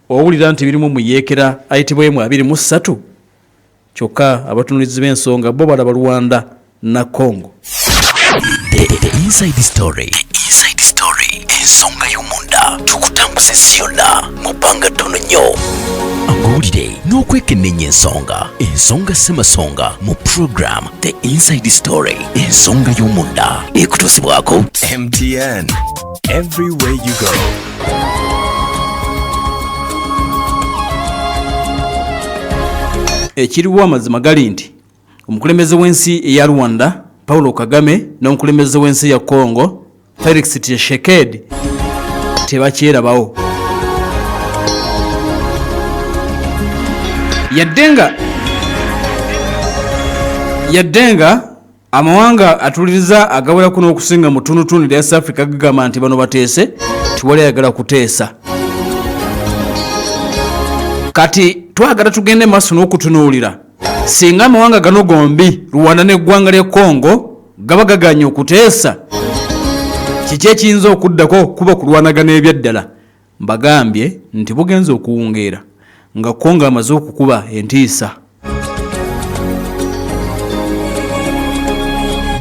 Owulira nti birimu muyeekera ayitibwa emu 23, kyokka abatunulizi b'ensonga bo balaba Rwanda na Congo. The Inside Story. Inside Story. Ensonga y'omunda tukutambuza ensi yonna mu bbanga ttono nnyo. Amawulire n'okwekenneenya ensonga. Ensonga ssemasonga mu program The Inside Story. Ensonga y'omunda ekutuusibwako MTN. Everywhere you go. Ekiriwo amazima gali nti omukulembeze w'ensi eya Rwanda Paulo Kagame n'omukulembeze w'ensi ya Congo Felix Tshisekedi tebakyerabawo. Yadde nga amawanga atuliriza agawerako n'okusinga mu ttundutundu lya East Africa gagamba nti bano bateese, tewali ayagala kuteesa. Kati twagala tugende maaso n'okutunuulira singa amawanga gano gombi, Rwanda n'eggwanga lya Congo, gaba gaganye okuteesa, kiki ekiyinza okuddako? Kuba kulwanagana ebyaddala. Mbagambye nti bugenza okuwungeera nga Congo amaze okukuba entiisa.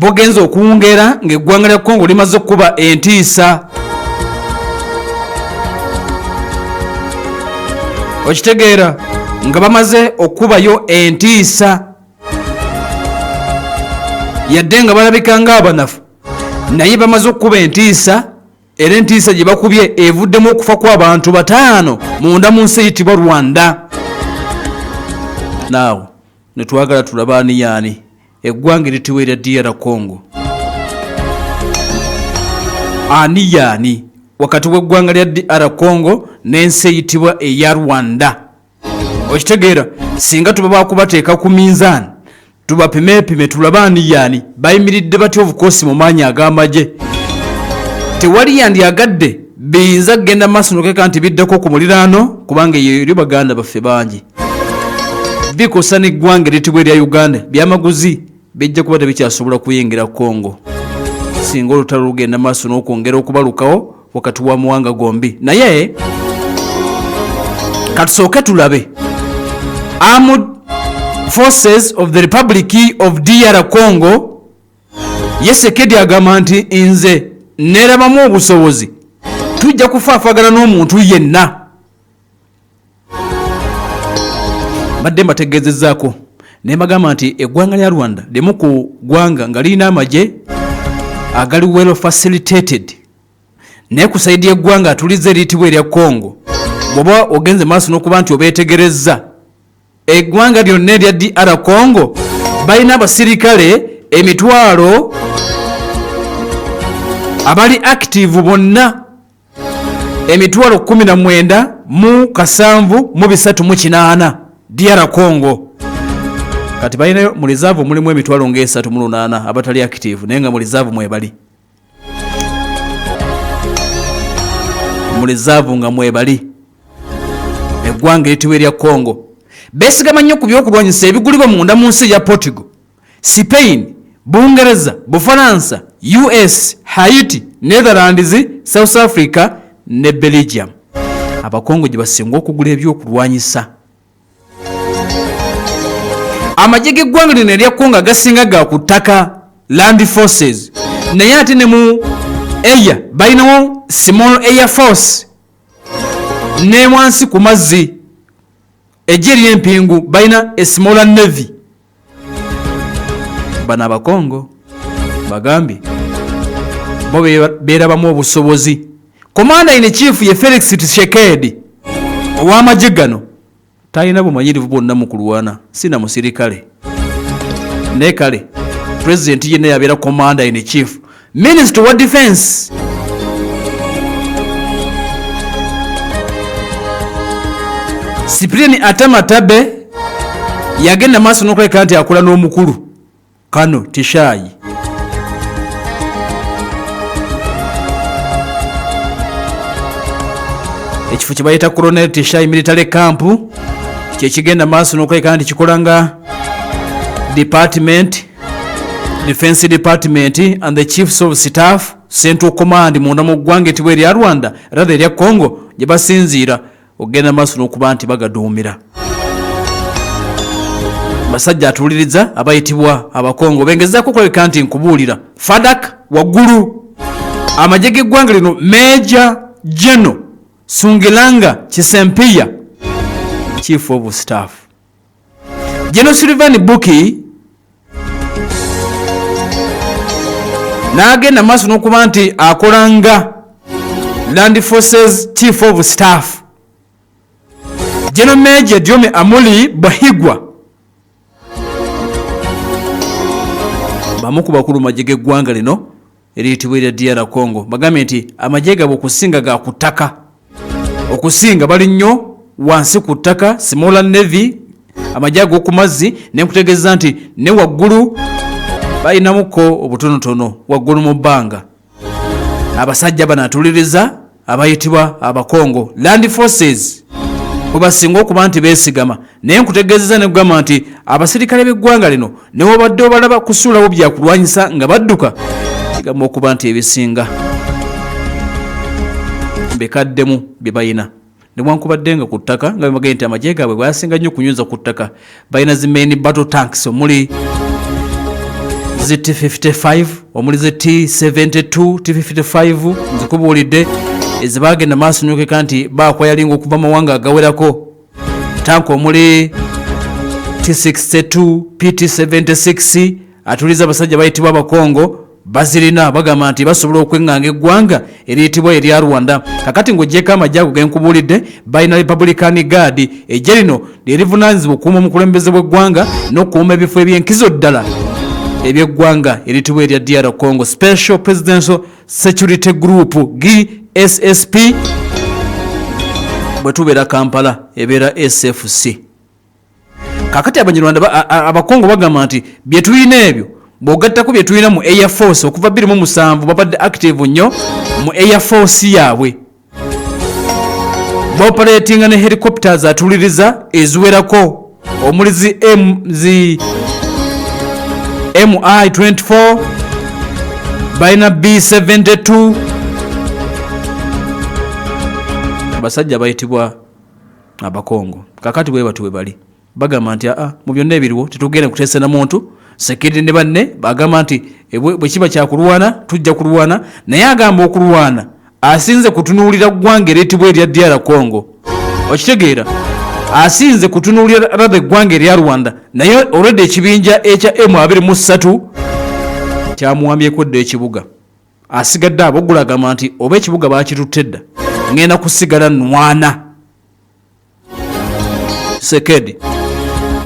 Bugenza okuwungeera ng'eggwanga lya Congo limaze okukuba entiisa. Okitegeera nga bamaze okukubayo entiisa, yadde nga balabika ng'abanafu, naye bamaze okukuba entiisa, era entiisa gye bakubye evuddemu okufa kw'abantu 5 munda mu nsi eyitibwa Rwanda. Naawo ne twagala tulaba ani yaani eggwanga eritiwa erya DR Congo, ani yaani wakati w'eggwanga lya DR Congo n'ensi eyitibwa eya Rwanda. Okitegeera singa tuba bakubateeka ku minzaani tubapimepime tulabe ani yaani bayimiridde batya. Of course mu maanyi ag'amagye tewali yandyagadde biyinza kugenda maaso nokeka nti biddako ku muliraano, kubanga eyo eri baganda baffe bangi bikosa n'eggwanga eritibwa erya Uganda. Byamaguzi bijja kuba tebikyasobola kuyingira Congo singa olutalo lugenda maaso n'okwongera okubalukawo wakati w'amawanga gombi. Naye katusooke tulabe Armed Forces of the Republic of DR Congo. Tshisekedi agamba nti nze neerabamu obusobozi, tujja kufaafagana n'omuntu yenna. Mbadde mbategeezezzaako naye mbagamba nti eggwanga lya Rwanda limu ku ggwanga nga lirina amagye agali well facilitated, naye ku side y'eggwanga atuliza eriyitibwa erya Congo, bw'oba ogenze maaso n'okuba nti obeetegerezza, eggwanga lyonna erya DR Congo balina abasirikale emitwalo abali active bonna 19,738 DR Congo. Kati balinayo mu reserve mulimu emitwalo ngaesatu mu lunaana abatali active, naye nga mu reserve mwebali, mu reserve nga mwebali. Eggwanga eritiwa erya Congo beesigama nnyo ku byokulwanyisa ebigulibwa munda mu nsi eya Portugal, Spain, Bungereza, Bufalansa, US, Haiti, Netherlands, South Africa ne Belgium. Abakongo gye basinga okugula ebyokulwanyisa. Amagye g'eggwanga lino erya Congo agasinga ga ku ttaka, land forces, naye ate ne mu air balinawo small air force, ne wansi ku mazzi ejje ery'empingu balina a smaller navy. Bano Abakongo bagambye bo beerabamu obusobozi. Commander in chief ye Felix Tshisekedi ow'amagye gano talina bumanyirivu bwonna mu kulwana, sina musirikale, naye kale pulezidenti yenna yabeera commander in chief. Minister wa defense Cyprien Atama Tabe yagenda maaso n'okulabika nti akola n'omukulu kano Tishaayi. Ekifo kye bayita Colonel Tishaayi Military Camp kyekigenda maaso n'okulabika nti kikola nga department, Defense Department and the Chiefs of Staff Central Command munda mu ggwanga etibwa erya Rwanda, rather erya Congo, gye basinziira. Okugenda maaso n'okuba nti bagaduumira basajja atuuliriza abayitibwa Abakongo bengezaako okulabika nti nkubuulira FARDC waggulu amagye g'eggwanga lino. Major General Sungilanga Kisempiya, Chief of Staff, General Sylvain Buki n'agenda maaso n'okuba nti akola nga Land Forces Chief of Staff, General Major Diomi Amuli Bahigwa, bamu ku bakulu magye g'eggwanga lino eriyitibwa erya DR Congo. Bagambye nti amagye gaabwe okusinga ga ku ttaka, okusinga bali nnyo wansi ku ttaka, smaller navy, amagye ag'oku mazzi. Nenkutegeeza nti ne waggulu balinamuko obutonotono waggulu mu bbanga. Abasajja bano atuliriza abayitibwa Abakongo, Land Forces bwe basinga okuba nti beesigama. Naye nkutegeezeza nekugamba nti abasirikale b'eggwanga lino newabadde obalaba kusuulawo byakulwanyisa nga badduka, kigamba okuba nti ebisinga bekaddemu bye balina, newankubadde nga ku ttaka nga bemagee nti amagye gaabwe basinga nnyo okunyuza ku ttaka. Balina zi main battle tanks omuli zi T55, omuli zi T72, T55 nzikubuulidde ezibagenda maaso nyokeka nti bakwayalinga okuva mawanga agawerako, tanka omuli T62, PT76. Atuliza abasajja bayitibwa Abakongo bazirina, bagamba nti basobola okweŋŋanga eggwanga eriyitibwa erya Rwanda. Kakati ng'ogyeko amagye ago genkubuulidde, balina Republican Guard. Ejje lino lyerivunanyizibwa okukuuma omukulembeze bw'eggwanga n'okukuuma ebifo ebyenkizo ddala ebyeggwanga eriyitibwa erya DR Congo. Special Presidential Security Group, GSSP, bwe tubeera Kampala ebeera SFC. Kakati Abanyarwanda, Abakongo bagamba nti bye tulina ebyo bw'ogattako bye tulina mu Air Force, okuva 27 babadde active nnyo mu Air Force yaabwe, baoperatinga ne helicopters atuliriza eziwerako omuli zi M, zi Mi 24, balina B72. Abasajja bayitibwa Abakongo kakati bwe bati bwe bali bagamba nti aa, mu byonna ebiriwo tetugenda kuteesa na muntu. Tshisekedi ne banne bagamba nti bwe kiba kyakulwana tujja kulwana, naye agamba okulwana asinze kutunuulira ggwanga eriyitibwa erya DR Congo. Okitegeera, asinze kutunuulira rather eggwanga erya Rwanda, naye olwedde ekibinja ekya M23 kyamuwambyeko dda ekibuga. Asigadde aboggula, agamba nti oba ekibuga bakitutte dda, ŋŋenda kusigala nwana. Tshisekedi,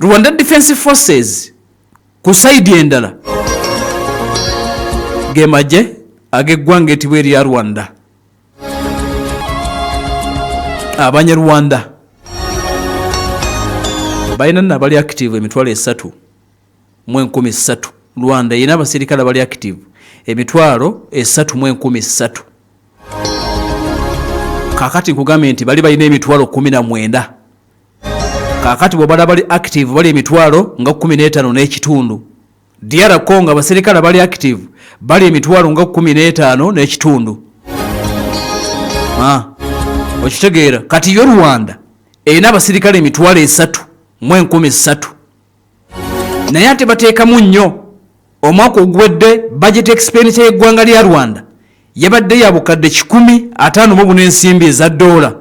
Rwanda Defense Forces ku side endala ge magye ag'eggwanga etibwa erya Rwanda. Abanyarwanda balina nno abali active 303,000. Rwanda erina abasirikale abali active 303,000. Kakati nkugambye nti bali balina 19,000. Kakati bwobala bali active bali emitwalo nga 15 n'ekitundu. DR Congo abaserikale abali active bali emitwalo nga 15 n'ekitundu. Ah, okitegeera? Kati yo Rwanda erina abasirikale 303,000, naye ate bateekamu nnyo. Omwaka oguwedde budget expenditure y'eggwanga lya Rwanda yabadde ya 154,000 ensimbi eza dola,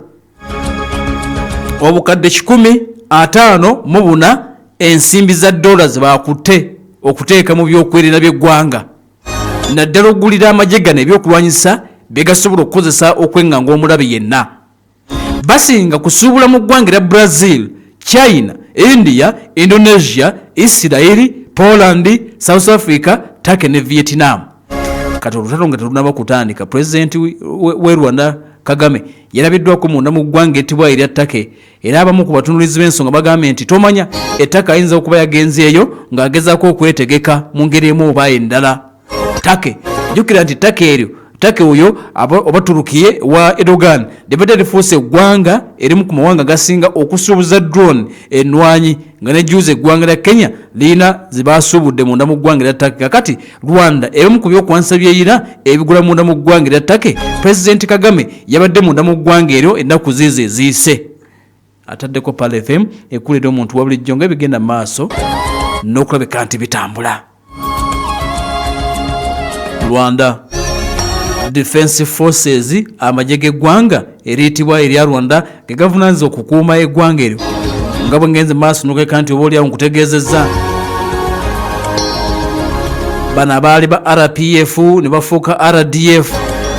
154,000 ensimbi za dola zebakutte okuteeka mu byokwerinda by'eggwanga, naddala okugulira amagye gano ebyokulwanyisa bye gasobola okukozesa okweŋŋanga omulabe yenna. Basinga kusuubula mu ggwanga erya Brazil, China, India, Indonesia, Israeli, Poland, South Africa, Turkey ne Vietnam. Kati olutalo nga telunaba kutandika, pulezidenti we Rwanda Kagame yalabiddwako munda mu ggwanga etibwa erya Turkey, era abamu ku batunulizi b'ensonga bagambye nti tomanya ettaka ayinza okuba yagenzeeyo ng'agezaako okwetegeka mu ngeri emu oba endala. Turkey, jjukira nti Turkey eryo, Turkey oyo oba Turukiye wa Erdogan, libadde lifuuse eggwanga erimu ku mawanga gasinga okusuubuza drone enwanyi, nga nejuuza eggwanga lya Kenya lirina zebasuubudde munda mu ggwanga erya Turkey. Kakati Rwanda ebimu ku byokuwanisa byeyina ebigula munda mu ggwanga erya Turkey. Pulezidenti Kagame yabadde munda mu ggwanga eryo ennaku ziizo eziyise. Ataddeko Pearl FM ekulira omuntu wa bulijjo nga ebigenda mu maaso n'okulabika nti bitambula. Rwanda Defense Forces, amagye g'eggwanga eriyitibwa erya Rwanda ge gavunaanyizibwa okukuuma eggwanga eryo, nga bwe ngenze maaso n'okuleka nti oba oliawo nkutegeezezza bano abaali ba RPF ne bafuuka RDF,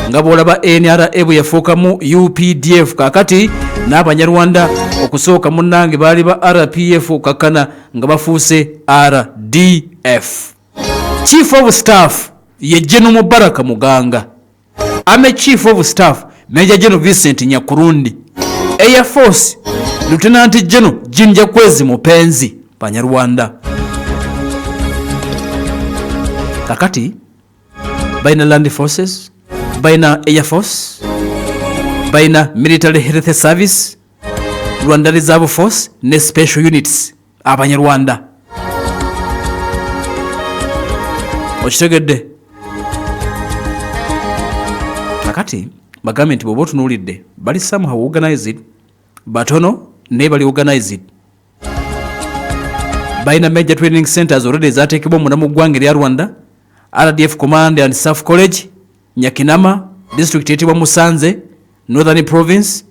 nga bw'olaba NRA bwe yafuukamu UPDF. Kaakati n'Abanyarwanda okusooka munnange baali ba RPF, kakkana nga bafuuse RDF. Chief of Staff ye General Mubaraka Muganga. Army Chief of Staff Major General Vincent Nyakurundi. Air Force Lieutenant General Jinja Kwezi Mupenzi. Banyarwanda kakati balina Land Forces, balina Air Force, balina Military Health Service, Rwanda Reserve Force ne Special Units. Abanyarwanda, okitegedde? Kakati bagambye nti bw'oba otunuulidde bali somehow organized, batono naye bali organized. Balina major training centers already ezateekebwa munda mu ggwanga erya Rwanda: RDF Command and Staff College, Nyakinama, district eyitibwa Musanze, Northern Province;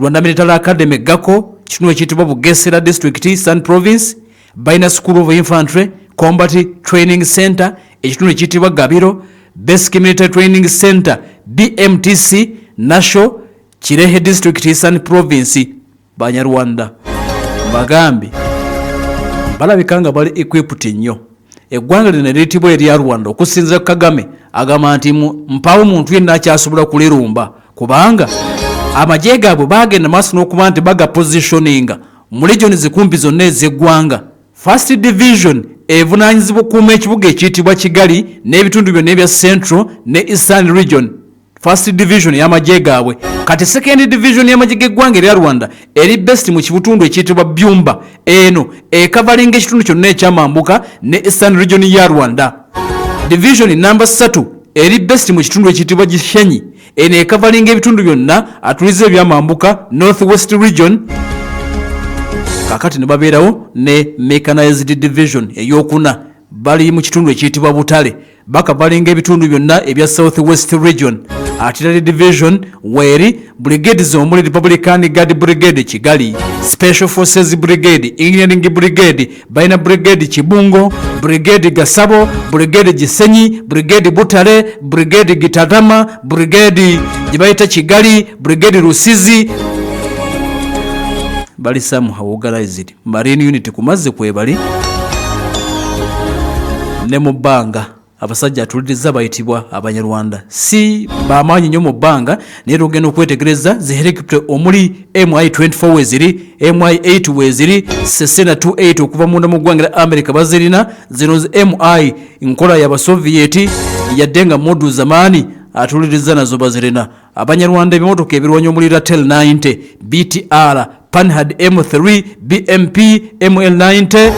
Rwanda Military Academy, Gako, kitundu ekiyitibwa Bugesera District, Eastern Province. Balina School of Infantry Combat Training Center, ekitundu ekiyitibwa Gabiro; Basic Military Training Center, BMTC, Nasho, Kirehe District, Eastern Province. Banyarwanda bagambye balabika nga bali equipped nnyo. Eggwanga lino eriyitibwa erya Rwanda, okusinziira ku Kagame, agamba nti mpaawo muntu yenna akyasobola kulirumba, kubanga amagye gaabwe bagenda maaso n'okuba nti bagapositioninga mu region zikumpi zonna ez'eggwanga. First Division evunaanyizibwa okukuuma ekibuga ekiyitibwa Kigali n'ebitundu byonna ebya Central ne Eastern Region, First Division y'amagye gaabwe. Kati Second Division y'amagye g'eggwanga erya Rwanda eri based mu kibutundu ekiyitibwa Byumba. Eno ecoveringa ekitundu kyonna ekyamambuka ne Eastern Region ya Rwanda. Division namba 3 eri based mu kitundu ekiyitibwa Gishenyi. Eno ecoveringa ebitundu byonna atuliza ebyamambuka, North West Region. Kakati ne babeerawo ne Mechanized Division eyokuna, bali mu kitundu ekiyitibwa Butale, bacoveringa ebitundu byonna ebya South West Region. Artillery Division weeri, brigades omuli Republican Guard Brigade Kigali, Special Forces Brigade, Engineering Brigade. Balina Brigade Kibungo, Brigade Gasabo, Brigade Gisenyi, Brigade Butale, Brigade Gitarama, Brigade gye bayita Kigali, Brigade Rusizi. Bali somehow organized. Marine Unit ku mazzi kwebali ne mu bbanga. Abasajja atuliriza bayitibwa Abanyarwanda si bamaanyi nnyo mu bbanga, naye tugenda okwetegereza zi helicopter omuli Mi 24 weziri, Mi 8 weziri, Cessna 28 okuva munda mu ggwanga lya America bazirina. Zino zi Mi nkola y'Abasoviyeeti, yadde nga model zamaani, atuliriza nazo bazirina Abanyarwanda. Ebimotoka ebirwanya omuli Ratel 90 BTR, Panhard M3, BMP ML90,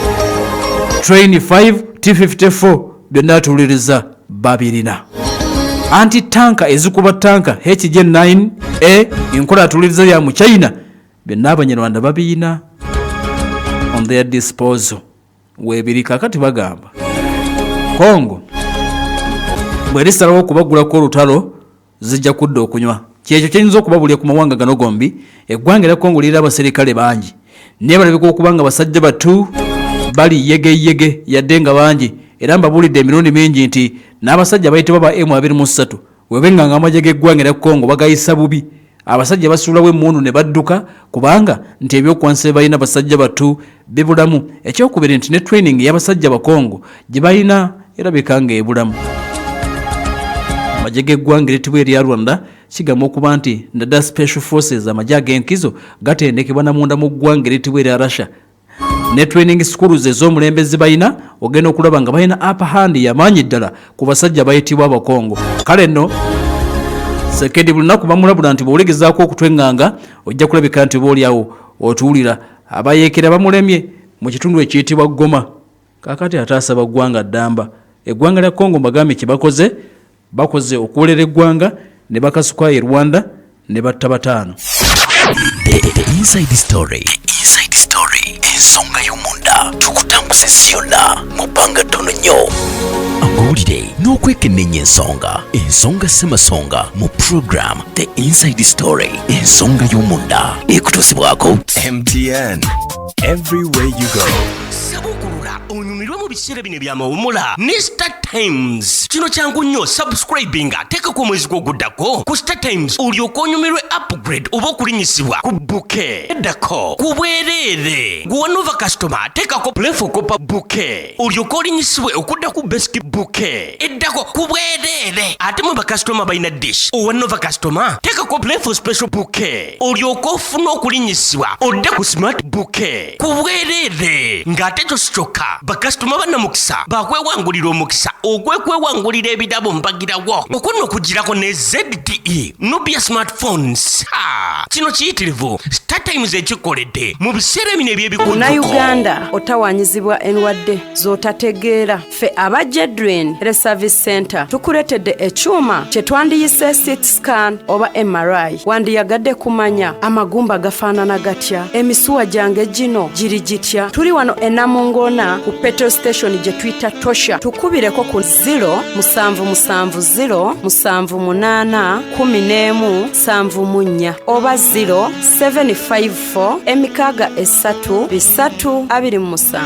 Train 5, T54, byonna atuliriza babirina. Anti tanka ezikuba tanka HJ9 A, enkola atuliriza ya mu China, byonna Abanyarwanda babiyina on their disposal, weebiri. Kakati bagamba Congo bwerisalawo okubagulako olutalo, zijja kudda okunywa. Kyekyo kyenyinza okubabulya ku mawanga gano gombi. Eggwanga erya Congo lirina abaserikale bangi, naye balabika okuba nga basajja batu bali yegeyege, yadde nga bangi. Era mbabuulidde emirundi mingi nti n'abasajja bayitibwa ba M23, webe nga amagye g'eggwanga erya Congo bagayisa bubi, abasajja basuulawo emmundu ne badduka, kubanga nti ebyokulwanyisa bye balina basajja batu bibulamu. Ekyokubiri nti ne training y'abasajja Bakongo gye balina erabika nga ebulamu. Amagye g'eggwanga eritibwa erya Rwanda kigamba okuba nti naddala Special Forces, amagye ag'enkizo, gatendekebwa namunda mu ggwanga eritibwa erya Russia, ne training schools ez'omulembe zibalina. Ogenda okulaba nga balina upper hand yamaanyi ddala ku basajja bayitibwa Abakongo. Kale nno Tshisekedi buli lunaku bamulabula nti bw'olegezaako okutweŋŋanga, ojja kulabika nti oba oliawo otuwulira. Abayeekera bamulemye mu kitundu ekiyitibwa Goma. Kaakati ate asaba ggwanga ddamba. Eggwanga lya Congo mbagambye kye bakoze, bakoze okuwolera eggwanga ne bakasuka e Rwanda ne batta bataano. The Inside Story. Ensonga y'omunda, tukutambuza ensi yonna mu bbanga ttono nnyo. Amawulire n'okwekennenya ensonga, ensonga ssemasonga mu program The Inside Story, ensonga y'omunda, ekutuusibwako MTN. Everywhere you go. Sabukulula onyumirwe mu biseera bino ebyamawumula ne Star Times. Kino kyangu nnyo, subscribinga, teekako omwezi gwoguddako ku Star Times, olyoke onyumirwe upgrade oba okulinyisibwa ku bouquet eddako ku bwereere. Gwe Nova customer, teekako Play for Copper bouquet, olyoke olinyisibwe okudda ku basic bouquet eddako ku bwereere. Ate mwe bakasitoma balina dish, owa Nova customer, teekako Play for special bouquet, olyoke ofune okulinyisibwa odde ku smart bouquet ku bwereere. Ng'ate ekyo si kyokka, bakasitoma bannamukisa bakwewangulira omukisa ogw'ekwewangulira ebirabo mbagirawo, okwo nno okugirako ne ZTE Nubia smartphones. Ha! Kino kiyitirivu, Star Times ekikoledde mu biseera bino eby'ebikujjuko. Munnayuganda otawaanyizibwa endwadde z'otategeera, ffe aba Jedrin Health Service Center tukuleetedde ekyuma kye twandiyise CT scan oba MRI. Wandiyagadde kumanya amagumba gafaanana gatya, emisuwa gyange gino giri gitya? Tuli wano e Namungoona ku petrol station gye tuyita Tosha. Tukubireko ku 0 770 78 11 74 oba 0 754 63 3 27.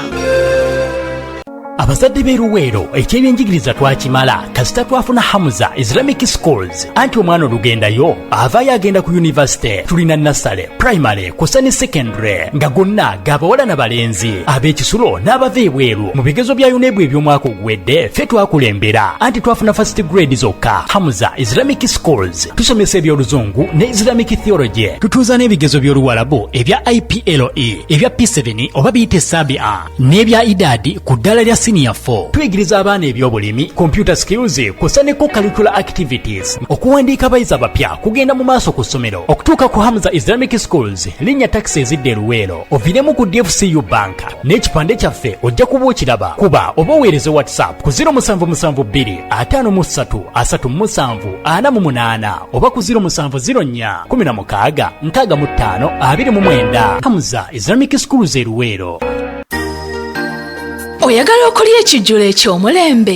Abazadde b'e Luweero, ekyebyenjigiriza twakimala kasita twafuna Hamuza Islamic Schools. Anti omwana olugendayo avaayo agenda ku yunivasite. Tulina nursery, primary kusa ne secondary, nga gonna g'abawala n'abalenzi, ab'ekisulo n'abava ebweru. Mu bigezo bya UNEB eby'omwaka oguwedde, ffe twakulembera, anti twafuna first grade zokka. Hamuza Islamic Schools tusomesa ebyoluzungu ne Islamic theology. Tutuuza n'ebigezo by'Oluwalabu ebya IPLE, ebya P7 oba biyite Sabia, n'ebya Idadi ku ddala lya senior 4. Tuyigiriza abaana ebyobulimi, computer skills kusa ne co-curricular activities. Okuwandiika abayizi abapya kugenda mu maaso ku ssomero. Okutuuka ku Hamza Islamic Schools, linnya takisi ezidda e Luweero, oviiremu ku DFCU Bank n'ekipande kyaffe ojja kuba okiraba. Kuba oba oweereze WhatsApp ku 0772 53 37 48 oba ku 0704 16 65 29. Hamza Islamic Schools e Luweero. Oyagala okulya ekijjulo eky'omulembe?